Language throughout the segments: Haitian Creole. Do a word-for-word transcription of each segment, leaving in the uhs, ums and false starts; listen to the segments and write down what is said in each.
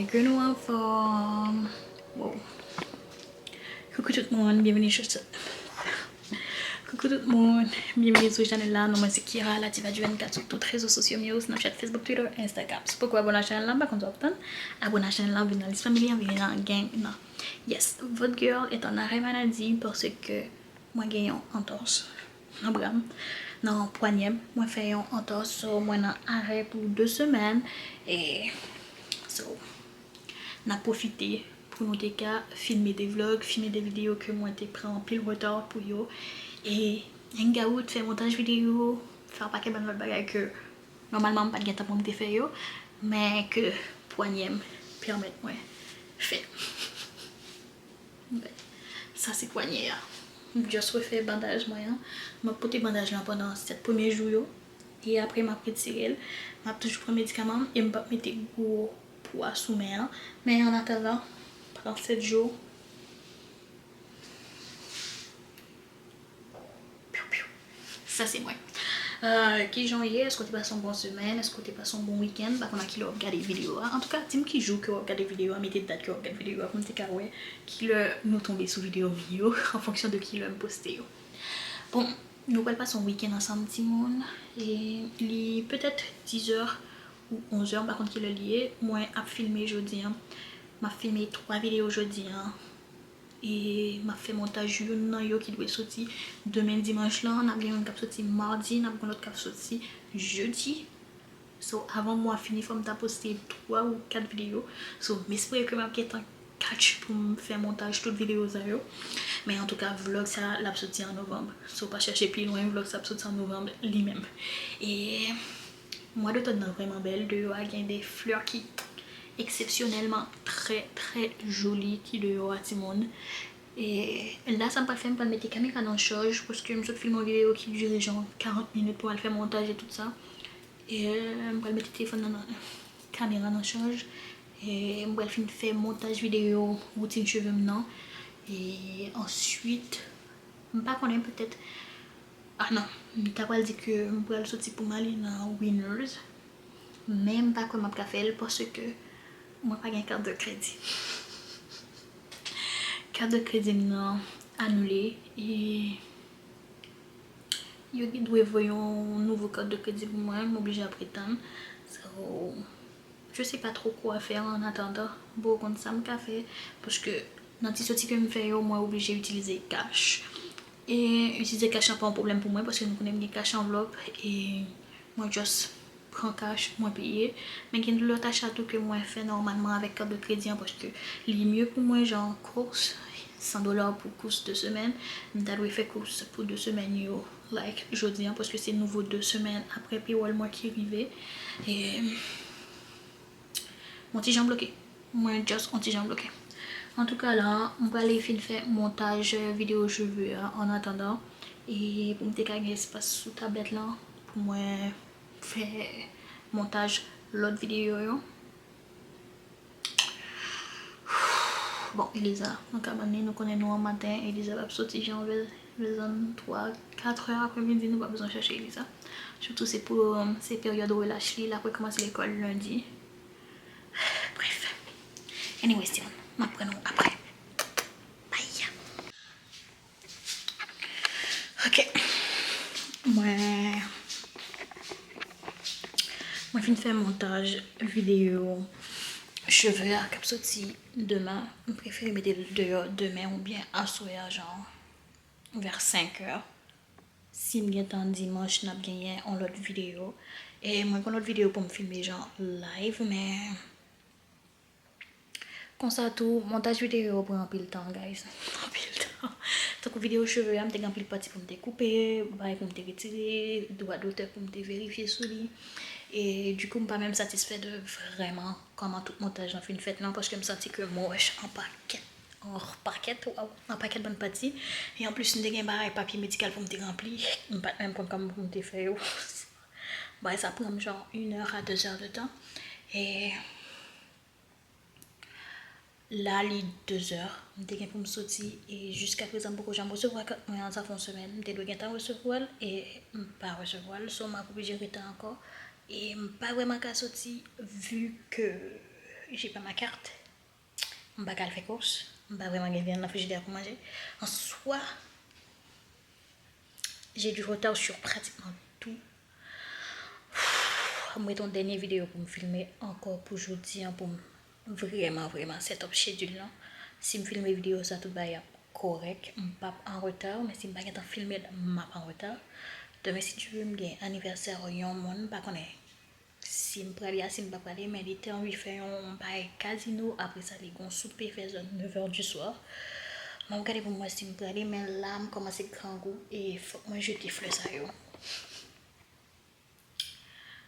Ke nou anfòm. Wow. Coucou tout moun, bienvenue sur ce. Coucou tout moun, bienvenue sur chanèl la. Non, mwen se Kira, la Diva du vingt-quatre sur tout réseau social, Snapchat, Facebook, Twitter, Instagram. Si w poko abone a chanèl la, m pa konn sa w ap tann. Abone a chanèl la, vin nan lis fanmi an, vin nan gang nan. Yes, votre girl est en arrêt maladie parce que mwen gen yon antòs nan bra m, nan pwanyè m. Mwen fè yon antòs, so mwen nan arè pou de semèn. E so, n ap pwofite pou nou te ka filme de vlog, filme de videyo ke mwen te pran anpil reta pou yo. E hangout, fè montaj videyo, fè yon pakèt bann lòt bagay ke nòmalman m pa t gen tan pou m te fè yo, men ke pwanyè m pèmèt mwen fè. Sa se pwanyè a. M just refè bandaj mwen an. M ap pote bandaj lan pandan sèt premye jou yo. E apre m ap retire l. M ap toujou pran medikaman m e m p ap mete gwo pwa sou men an. Men an atandan, pandan sèt jou, Piu, piu. Sa se mwen. Euh, kijan w ye? Èske w te pase yon bon semèn? Èske w te pase yon bon wikenn? M pa konn a kilè w ap gade videyo a. Antouka, di m ki jou ke w ap gade videyo a, mete dat ke w ap gade videyo a pou m te ka wè kilè nou tonbe sou videyo m yo, an fonksyon de kilè m poste yo. Bon, nou pral pase yon wikenn ansanm, timoun. E li petèt dizè ou onzè, m pa konn kilè li ye. Mwen ap filme jodi an. M ap filme twa videyo jodi an. E m ap fè montaj youn nan yo ki dwe soti demen dimanch lan. N ap gen youn k ap soti madi, n ap gen lòt k ap soti jedi. So, avan mwa fini, fò m ta poste twa ou kat videyo. So, m espere ke m ap gentan catch pou m fè montaj tout videyo sa yo. Men antouka, vlog sa, l ap soti an novanm. So, pa chèche pi lwen, vlog sa ap soti an novanm li menm. E mwa d'otòn nan vrèman bèl. Deyò a gen de flè ki eksepsyonèlman trè, trè joli ki deyò a, timoun. E la, sa m pral fè, m pral mete kamera nan chaj, paske m sot filme yon videyo ki dire jan karant minit pou m al fè montaj e tout sa. E m pral mete telefòn nan, nan kamera nan chaj. E m pral fin fè montaj videyo woutin cheve m nan. E answit, m pa konnen, petèt, ah non, m ta pral di ke m pral soti pou m ale nan Winners. Men m pa kwè m ap ka fè l paske mwen pa gen kat de kredi. Kat de kredi m nan anile e yo dwe voye yon nouvo kat de kredi pou mwen, m oblije ap retann. So, je sais pas trop quoi faire en attendant. Bon, konn sa m ka fè, paske nan ti soti ke m fè yo, mwen oblije itilize cash. E itilize cash lan pa yon pwoblèm pou mwen, paske nou konnen m gen cash anvlòp, e mwen just pran cash, mwen peye. Men gen lòt acha tou ke mwen fè nòmalman avèk kat de kredi an, paske li mye pou mwen, jan kous, san dola pou kous de semèn. M ta dwe fè kous pou de semèn yo, like, jodi an, paske se nouvo de semèn apre pewòl mwen ki rive. E m on ti jan bloke. Mwen just on ti jan bloke. Antouka la, m prale fin fè montaj videyo cheve a an atandan. E pou m te ka gen espas sou tablèt lan pou mwen fè montaj lòt videyo yo. Bon, Eliza, nan kabann li, nou konnen nou an maten, Eliza p ap soti jan vè, vè zòn twa, kat è apremidi, nou pa bezwen chèche Eliza. Sitou se pou, se peryòd relach li, l ap rekòmanse lekòl lendi. Bref. Anyways, timoun, m ap pran nou apre. Bye. Ok. Mwen, mwen fin fè montaj videyo cheve a k ap soti demen. M prefere mete l deyò demen oubyen aswè a, jan vè senk è. Si m gen tan dimanch, n ap genyen yon lòt videyo. E mwen gen yon lòt videyo pou m filme jan live, men konsa tou, montaj videyo yo pran anpil tan, guys. Anpil tan. Tankou videyo cheve a, m te gen anpil pati pou m te koupe, bagay pou m te retire, dwa dotè pou m te verifye sou li. E dikou, m pa menm satisfè de vrèman kòman tout montaj lan fin fèt lan, paske m santi ke m rush an pakèt, an pakèt, waw, an pakèt bann pati. E anplis, m te gen bagay papye medikal pou m te ranpli, m pa t menm konn kòman pou m te fè yo. Bagay sa pran m jan inè a dezè de tan. E la, li dezè, m te gen pou m soti, e jiskaprezan, m poko janm resevwa kat mwen an, sa fè yon semèn, m te dwe gentan resevwa l, e m pa resevwa l, so m ap oblije rete ankò, e m pa vrèman ka soti, vi ke J'ai pas ma carte. M pa ka al fè kous. M pa vrèman gen vyann nan frijidè pou manje. En soi, j'ai du retard sur pratiquement tout. M ret yon dènye videyo pou m filme ankò pou jodi an, pou m vrèman, vrèman set up schedule lan. Si m filme videyo sa, tout bagay ap kòrèk. M p ap an reta, men si m pa gentan filme l, m ap an reta. Demen, si Dye vle, m gen anivèsè yon moun, m pa konnen si m prale a, si m pa prale, men li te anvi fè yon, yon bagay kazino, apre sa, li gen yon soupe fè zòn neuf heures du soir. M ap gade pou m wè si m prale, men la, m kòmanse grangou e fòk mwen jete flè sa yo.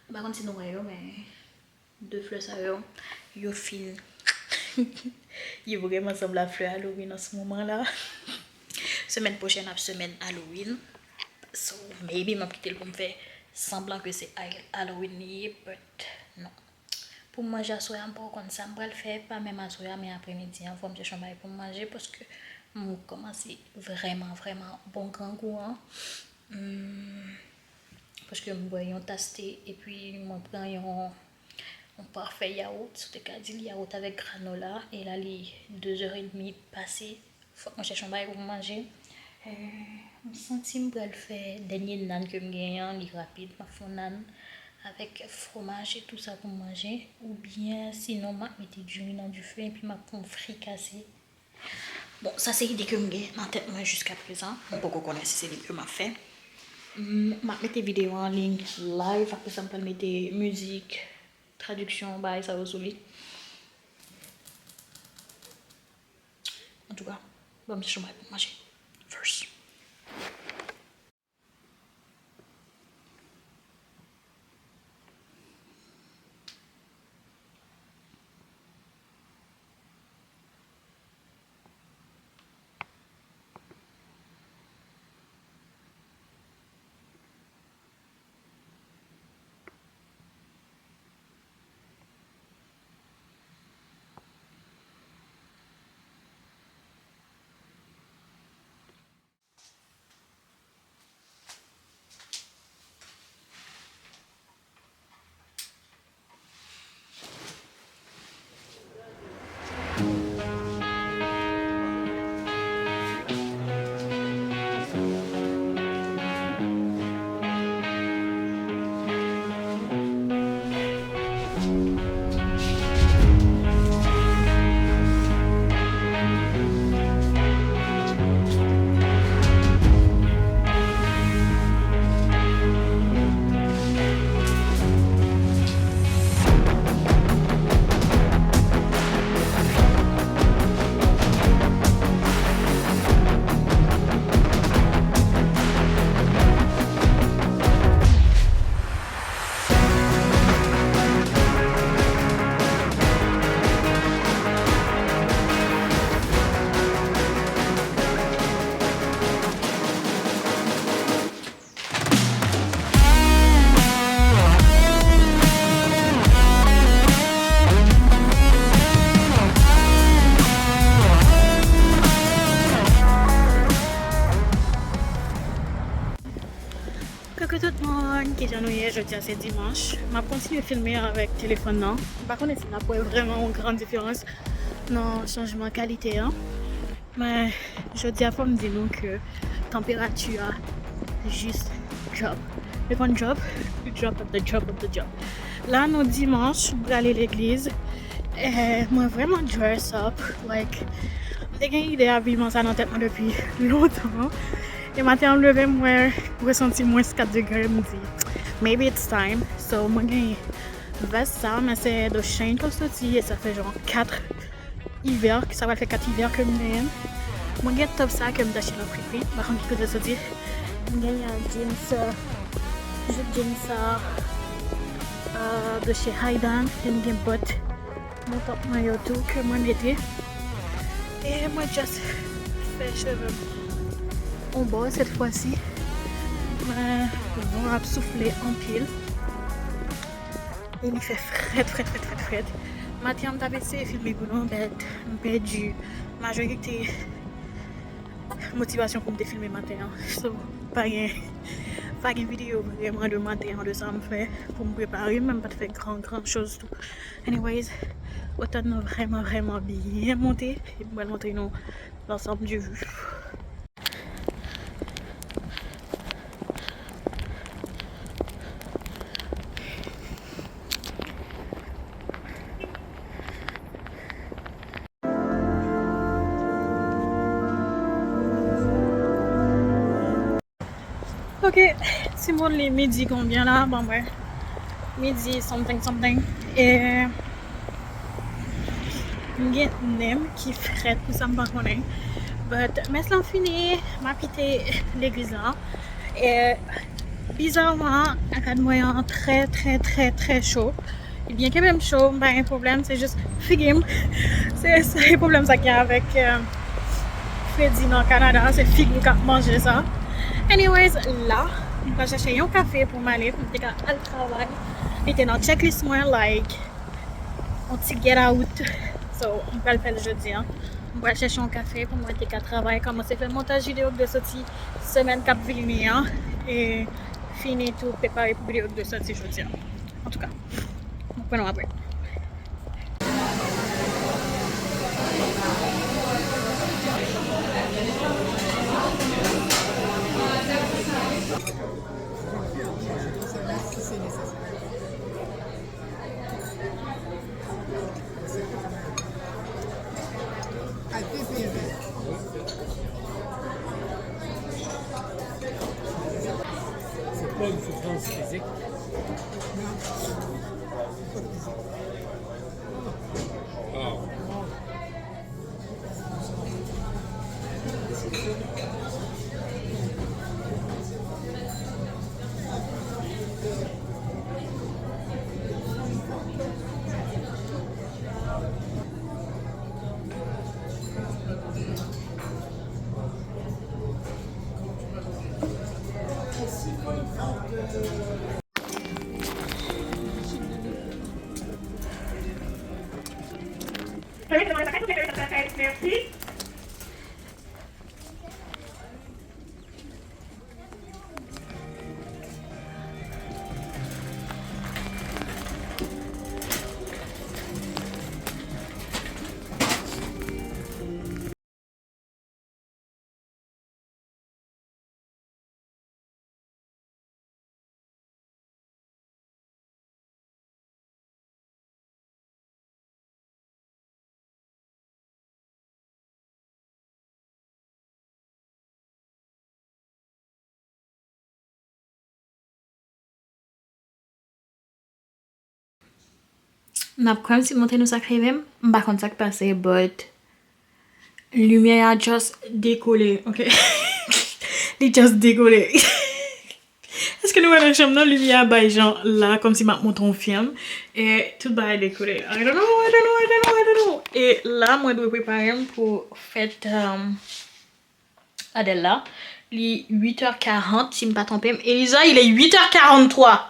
M pa konn si nou wè yo, men de flè sa yo, yo fin. Yo vrèman sanble a flè Halloween an se moman la. Semèn pwochèn ap semèn Halloween. So, maybe m ap kite l pou m fè sanblan ke se Hal-, Halloween li ye, but non. Pou m manje aswè a, m poko konn sa m pral fè, pa menm aswè a, men apremidi an, fò m chèche yon bagay pou m manje, paske m kòmanse vrèman, vrèman bon grangou an. Hmm. Paske m bwè yon tas te, epi mwen pran yon, yon pafè yawout, si w te ka di l, yawout avèk granola, e la li de zè edmi pase. Fòk mwen chèche yon bagay pou m manje. Eh, m santi m pral fè dènye nan ke m genyen an, li rapid. M ap fè yon nan avèk fwomaj e tou sa pou m manje. Oubyen sinon, m ap mete diri nan dife epi m ap fè yon frikase. Bon, sa se ide ke m gen nan tèt mwen jiskaprezan. M poko konnen si se li ke m ap fè. M, m ap mete videyo an liy live, apre sa m pral mete mizik, tradiksyon, bagay sa yo sou li. Antouka, ban m chèche yon bagay pou m manje first. Koukou tout moun, kijan nou ye? Jodi a se dimanch. M ap kontinye filme avèk telefòn nan. M pa konnen si n ap wè vrèman yon gran diferans nan chanjman kalite an. Men, jodi a, fò m di nou ke tanperati a jis drop. Li konn drop, li drop at the drop of the drop. La, nou dimanch, m prale legliz. Eh, mwen vrèman dress up. Like, m te gen ide abiman sa nan tèt mwen depi lontan. E maten an, m leve, m wè, resanti mwens kat degre, m di, "Maybe it's time." So, mwen gen vès sa, men se The Shane k ap soti, e sa fè jan kat ivè, sa pral fè kat ivè ke m genyen l. Mwen gen top sa ke m t achte nan Free Free, m pa konn ki kote l soti. M genyen jeans, euh, jupe jeans sa, euh, de chez Haidan, e m gen bòt mouton mwen yo tou ke mwen mete. E mwen just fè cheve m on bò sèt fwa si. Men van ap soufle anpil. E li fè frèt, frèt, frèt, frèt, frèt. Maten an, m t ap eseye filme pou nou, but m pèdi majorite motivasyon pou m te filme maten an. So, pa gen, pa gen videyo vrèman de maten an de sa m fè pou m prepare m, men m pa t fè gran, gran choz tou. Anyways, Otàn nan vrèman, vrèman byen monte. E m pral montre nou l'ensemble du vue. Ok, timoun, li midi konbyen la? Ban m wè. Midi something something. E m gen nen m ki frèt pou sa m pa konnen. But mès lan fini, m ap kite legliz lan. E bizarman, rad mwen an trè, trè, trè, trè cho. Li byen kenbe m cho, m pa gen pwoblèm, se jis figi m. Se sèl pwoblèm sa gen avèk, euh, fredi nan Kanada, se figi w k ap manje sa. Anyways, la, m pral chèche yon kafe pou m ale, pou m te ka al travay. Li te nan checklist mwen, like, yon ti get out. So, m pral fè l jodi a. M pral chèche yon kafe pou mwen te ka travay, kòmanse fè montaj videyo k dwe soti semèn k ap vini an, e fini tou prepare pou videyo k dwe soti jodi a. Antouka, m ap wè nou apre. Se pa yon soufrans fizik. Merci. N ap kwè m si m montre nou sa k rive m. M pa konn sa k pase, but limyè a just dekole, ok? Li just dekole. Èske nou wè nan chanm nan, limyè a bay jan la, kòmsi m ap montre yon fim. E tout bagay dekole. I don't know, I don't know, I don't know, I don't know. E la, mwen dwe prepare m pou fèt, um, Adèl la. Li uit è karant, si m pa twonpe m. Eliza, il est huit heures quarante-trois.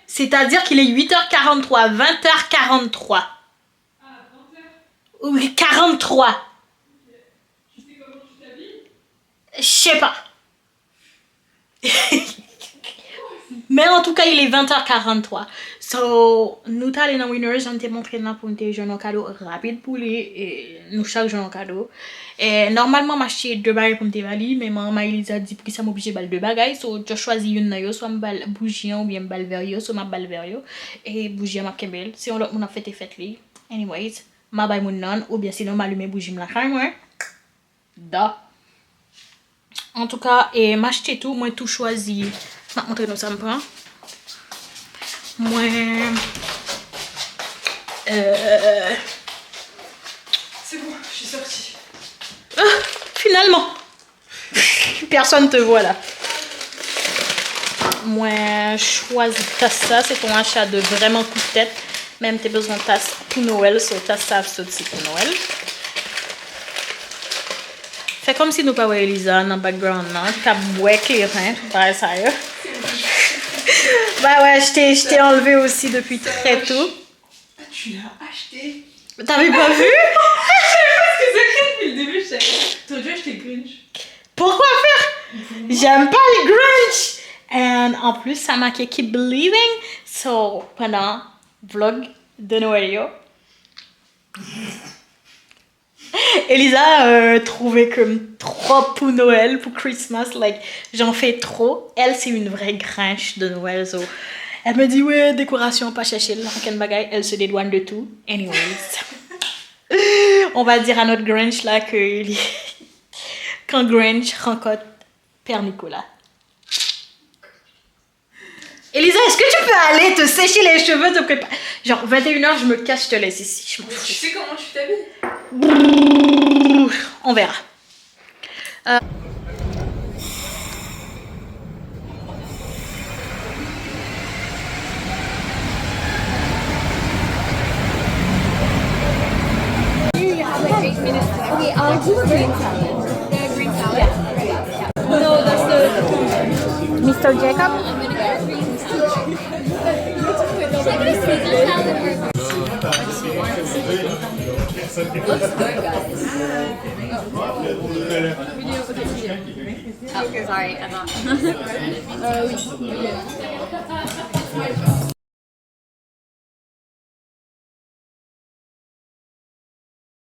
C'est-à-dire qu'il est huit heures quarante-trois, vingt heures quarante-trois. Oui, quarante-trois. Je sais pas. Men antouka, il est vingt heures quarante-trois. So, nou t ale nan Winners, jan m te montre n lan pou n te jwenn yon kado rapid pou li. E nou chak jwenn yon kado. E nòmalman, m achte de bagay pou m te ba li, men manman Eliza di, "Poukisa m oblije ba l de bagay?" So, just chwazi youn nan yo, swa m ba l bouji an oubyen m ba l vè yo, so m ap ba l vè yo. E bouji an, m ap kenbe l. Se yon lòt moun ap fete fèt li. Anyways, m a bay moun nan, oubyen sinon, m alimen bouji m lakay mwen. Da. Antouka, e, m achte tou, mwen tou chwazi. M ap montre nou sa m pran. Mwen, euh, c'est bon, je suis sortie. Ah, finalement. Personne te voit là. Mwen chwazi tas sa, se te yon acha de vrèman kout tèt. Men m te bezwen tas pou Nwèl, so tas sa ap soti pou Nwèl. Fè kòmsi nou pa wè Eliza nan background nan, k ap bwè kleren, bagay sa yo. Bagay, ouais, je t'ai, je t'ai enlevé aussi depuis très tôt. Ah, tu l'as acheté? T'avais pas vu? Je sais pas ce que c'est qu'une pile de bûche, ça. T'aurais dû acheter le Grinch. Pourquoi faire? J'aime pas le Grinch. And en plus, sa make Keep Believing. So, pandan vlog, de Noël yo. Elisa euh, trouve que m trop pour Noël, pour Christmas, like j'en fais trop. Elle, c'est une vraie Grinch de Noël, so. Elle me dit ouais, décoration, pas chercher là, aucun bagay, elle se dédouane de tout. Anyways, on va dire à notre Grinch là que quand Grinch rencontre Père Nicolas. Elisa, est-ce que tu peux aller te sécher les cheveux, te préparer? Genre, vingt et une heures, je me casse, je te laisse ici. Je m'en fous. Tu sais comment tu t'habilles? On verra. Euh, Mister Jacob? Oh, sorry, attends.